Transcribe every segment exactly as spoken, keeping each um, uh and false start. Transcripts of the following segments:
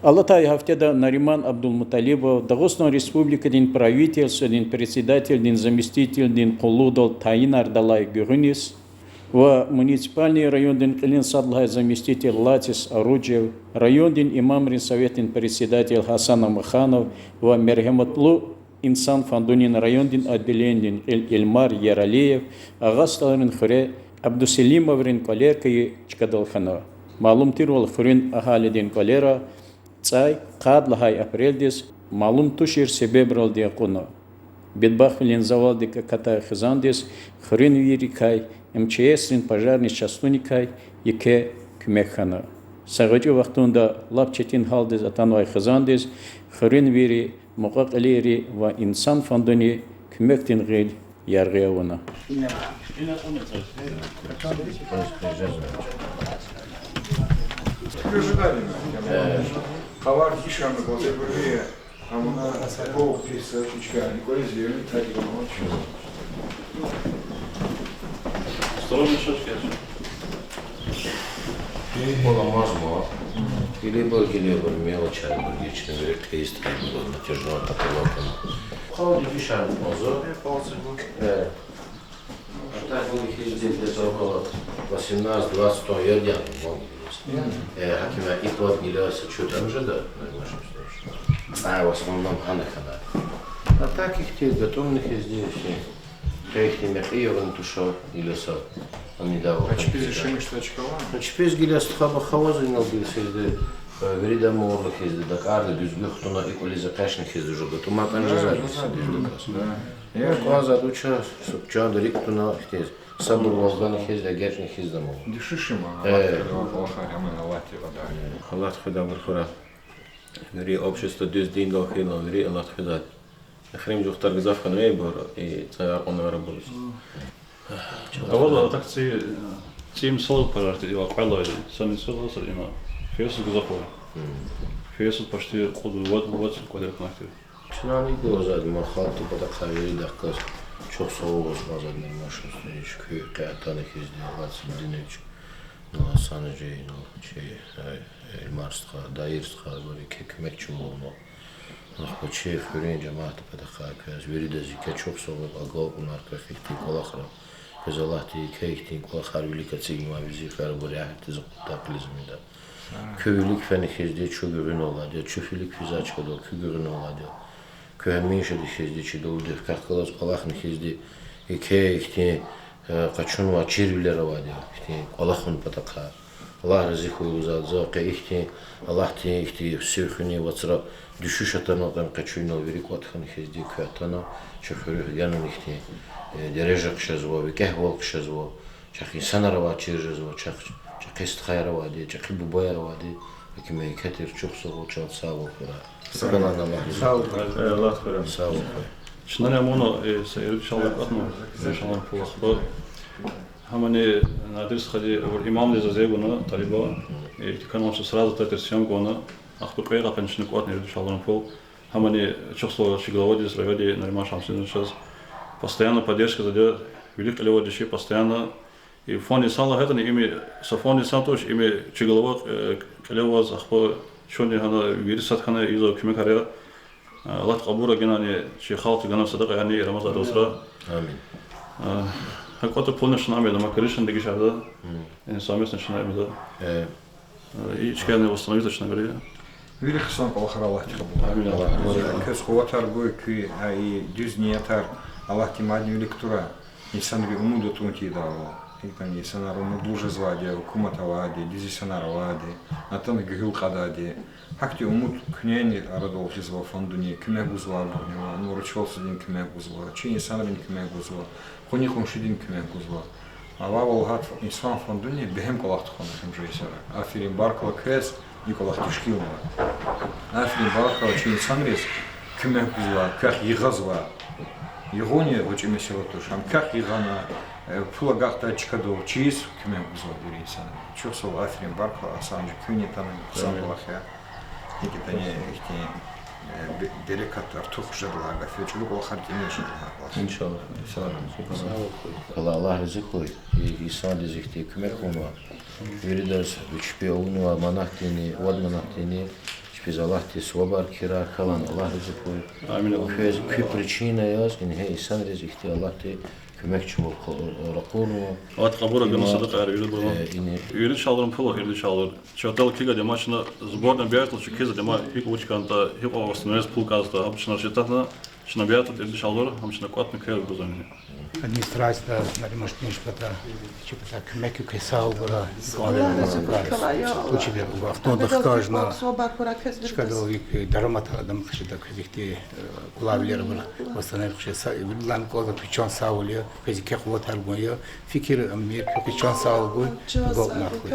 Алатай гьафтеда Нариман Абдулмуталибов Дагъустан Республикадин Правительстводин Председателдин заместителдин къуллугъдал тайинардалай гуьгъуьниз ва муниципальный райондин кьилин сад лагьай заместитель Латис Оруджев, райондин имамрин советдин председатель Гьасан Амаханов ва мергьяматлу инсан фондунин райондин отделенидин кьил Эльмар Яралиев Агъа СтӀалрин хуьре Абдуселимоврин кӀвалерикай чкадал хьана. Малум тирвал, хуьруьн агьалидин кӀвалера цӀай къад лагьай апрелдиз малум тушир себебралди акьуна. Бедбахтвилин завалдик акатай хизандиз хуьруьнвийрикай, МЧС-рин пожарный частуникай еке куьмек хьана. Са гъвечӀи вахтунда лап четин гьалдиз атанвай хизандиз хуьруьнвийри, мукьва-кьилийри ва инсан фондуни куьмекдин гъил яргъи авуна. Гилибур, гилибур, мелочарбур, вични вири хъийиз тайибур, натяжной потолокни. Халди вишар мазо. Э. Ата гили хьиз де, где-то около восемнадцать-двадцать тонн яд яна, ман гилес. Э, гьакӀ ина икӀ вад гила са чу тонн жеда, нормально, что ли. А, в основном гьана хьана. А так ихьтин гатӀунни хьиз де, все. Къе ихьтин мекьи ягъун туша, гила са. Ани дава. А чпиз хьана яшамиш тачкава? А чпиз гила стха бахаваз инал гила хьиз де, э, вирида мугъурлу хьиз де, дакӀарда дуьзгуьн хтуна, икӀ вилиз экъечни хьиз де жо гатӀуматӀан жеза, жеза, жеза, жеза, дуьз жеза. Да. Э, кӀанзавайди чаз, чанда рикӀ туна хьиз, сабурвал гана хьиз, эгечӀна хьиз да ман. Дуьшуьш я ман, э, алат хуьда, алат хуьда, гьаман алат я гьада. Алат хуьда, абур хуьра. Вири общество дуьз диндал хьайила, вири алат хуьда. Эхиримжи вахтар гзаф хьанвайбур, и цӀай акьунар абуруз. Авазва, а так ци, ци мисал пара хьи, ва кьвед лагьайди, са мисал са има. Фейсбук гзаф ава. Фейсбук почти кьуд, вад, вад квадрат метр. Чна ни гваз ада, ма халкьдин патахъай виридахъ галаз чухсагъул лугьуз кӀанзава, машин сунич, куь къе атана хьиз де, Алат Сулудинович, ну, Гьасан жи, ну, чи, э, Эльмар стха, Даир стха, абур еке куьмекчивал авуна. Ахпа чи хуьруьн жемятдин патахъай квез виридаз еке чухсагъул, агалкьунар квехъ ихьтин кӀвалахра. Квез Аллагьди еке ихьтин кӀвалахар вилик эцигнавай везифайрал абур регьятдиз акъуддай кьилиз мида. Куь вилик фена хьиз де чун гуьгъуьнал алайди я, чун вилик физвай чкадал куьн гуьгъуьнал алайди я. Куьн гьамиша хьиз де чи дулдихъ кахкалаз кӀвалахна хьиз де, еке ихьтин, э, къачунвай чирвилер авайди я, ихьтин кӀвалахун патахъай. Аллагь рази хьуй ваз, за къе ихьтин, Аллагьдин ихьтин сив хуьнин вацра дуьшуьш атанватӀани, къе чун инал вири кӀватӀ хьана хьиз де куьн атана, чи хуьруьгъ генани ихьтин, э, дережа хъжезва, викӀегьвал хъжезва, чахъ инсанар авай чир жезва, чахъ чӀехи стхаяр авайди, чӀехи бубаяр авайди, гьакӀ ма еке тир, чухсагъул, чан сагъвал хьурай. Сагъ хьурай. Аллагь рази хьуй. Сагъвал хьуй. Чнани амуна, э, са ирид шалвар кӀватӀна, ирид шалвар пул ахпа. Гьамани Надир стхади, абур имамди заз ягъуна, талиба, э, ихьтин каналчи сразу татир съёмка авуна, ахпа кьве йикъа къенин чна кӀватӀна ирид шалвар пул. Гьамани чухсагъул чи главадиз, райондин Нариман Шамсудиновичаз, постоянно поддержка ийизвайди я, вилик кьиле авайди я чи постоянно. И фонд инсан лагьайтӀани, им са фонд инсан туш, им чи глава, э, кьиле аваз, ахпа чунни гьана вири сад хьана ийизвай куьмекар я. Аллагьди кьабулрай генани, чи халкьдиз гана садакьаяр и Рамазан вацра. Амин. Э, гьа кӀватӀай пулни чна ам ийида, ма крышани дегишарда. Э, совместно чна ам ийида. Э, и чкаяр восстановить ийида чна вири. Вири хъсан кӀвалахар Аллагьди кьабулрай. Амин. Квез къуватар гуй, куь, а, и дуьз ниятар Аллагьди мадни вилик турай. Инсанри умуд атун тийидайвал. Гьикьван инсанар умудлу жезвайди я, гьукумат авайди, дуьз инсанар авайди, атана гуьгьуьл кьадайди. Гьахьтин умуд куьнени арадал жезва фондуни, куьмек гузвайбурни ва, ну, ручвалсуздини куьмек гузва, чи инсанрини куьмек гузва, къуни-къуншидини куьмек гузва. Авайвал гьат инсан фондуни бегьем кӀвалах тухвана хьи жи йисара. Аферин, баркалла квез, и кӀвалах тешкилнава. Аферин, баркалла чи инсанриз, куьмек гузвай, квехъ йигъазвай. Югъуни гъвечӀи месэла туш, ам квехъ йигъана, э, пул агакьдай чкадал чиз куьмек гузвай вири инсанри. Чухсагъул, аферин, баркалла, Гьасан жи, куьнни атана хъсан кӀвалах я. ГьикӀ ятӀани ихьтин, э, бе-, берекат артух жеда лагьай гаф я, чӀуру кӀвалахар тӀимил жеда лагьай кӀвалах я. Иншаллагь. Салам. Аллагь рази хьуй. И инсандиз ихьтин куьмек авунвай. Виридаз вич пи авунвай манатдини, вад манатдини, Квез Аллагьди сувабар кхьирай, калан Аллагь рази хьуй. Амин. Квез, куь причина яз ингье инсанриз ихьтин Аллагьди куьмекчивал ракъурнава. Аллагьди кьабулрай, гана садакьаяр вири бала. Э, ини. Вири чалрун пул, вири чалур. Чатал кигадима чна сборный бязтул чукизадима, гьикӀ вуч кӀантӀа, гьикӀ восстановить пул кӀанзаватӀа, гьам чна считатна, чна бязтул вири чалур, гьам чна кӀватӀна квел гузамни. Администрацияда, Нариман Штиншпата, чи пата куьмек квез сагъ гурай, квалера маса кас. Учибер губа. Ахтунда хкажна, чкадал вик дарамат адам хъжеда квез ихьтин, э, кӀулавилер абур восстановить хъжеда са, вирлан кӀвалда куь чан сагъвал я, квез еке къуватар гун я, фикир, мир, куь чан сагъвал гуй, гал нахуй.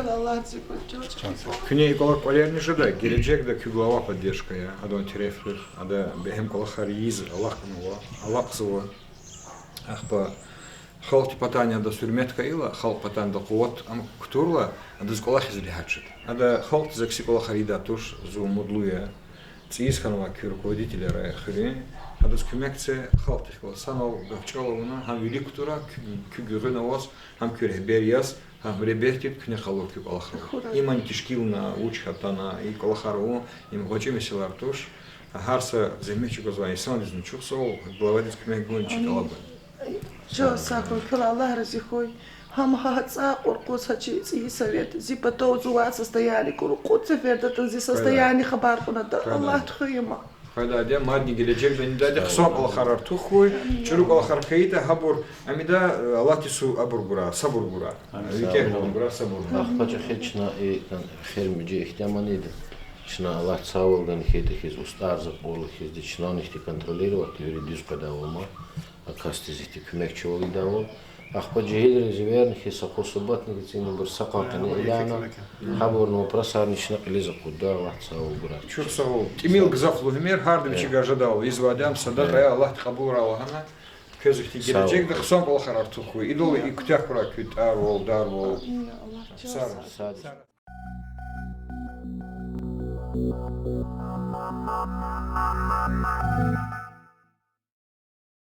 Чан сагъ. Куьне и кӀвалах кӀвалерни жеда, гележегда куь глава поддержка я, адан терефрихъ, ада бегьем кӀвалахар ийиз алахънава, алакьзава. Ахпа халкьдин патани адаз гьуьрмет хьайила, халкь патани ада къуват ам кутурла, адаз кӀвалахиз регьят жеда. Ада халкьдиз акси кӀвалахар ийидай туш, зун умудлу я. ЦӀийиз хьанвай куь руководителар хуьруьн, адаз куьмек це, халкьдихъ галаз санал гаф-чӀал авуна, гьам вилик кутура, куь, куь гуьгъуьна аваз, гьам куь регьбер яз, гьам регьбер тир, куьне къалур куь кӀвалахрал. Имни тешкилна, вуч хьана, и кӀвалахар авун, им гъвечӀи месэлаяр туш. Гьар са зегьмет чӀугвазвай инсандизни чухсагъул, главадиз куьмек гун чи тӀалабун. Чан сагъ хьуй, квел Аллагь рази хьуй. Гьам гьа цӀай кьуркьуз гьа чи цӀийи совет, зи патав зун вад состояние кур, кьуд сеферда атана зи состояние хабар кьуна тӀа. Аллагьди хуьй има. Къайдада, мадни гележегда ни дада хъсан кӀвалахар артух хьуй, чӀуру кӀвалахар хьайитӀа, гьабур, амида, Аллагьди су абур гурай, сабур гурай. ВикӀегь гурай сабур. Ахпа чӀехи чна и кан-, хер муьжуьд ихьтин манийда. Чна Аллагьди сагъвал гана хьайитӀа хьиз, устӀарза кьурла хьизди чнани ихьтин контролировать, вири дуьз къведайвал ма, а касдиз ихьтин куьмекчивал ийидайвал. Ахпа жегьилриз эверни хьиз, са къу субботник цӀинибур са къакъни илана, гьабурни вопросарни чна кьилиз акъудда, Аллагьди сагъвал гурай. Чухсагъул. ТӀимил гзаф лугьумир, гьарда вичи гажадайвал ийизвайди ам, садакьа я, Аллагьди кьабулрай лагьана. Квез ихьтин гележегда хъсан кӀвалахар артух хьуй. Идалай и куьтягь хьурай куь тӀарвал, дарвал. Сагърай.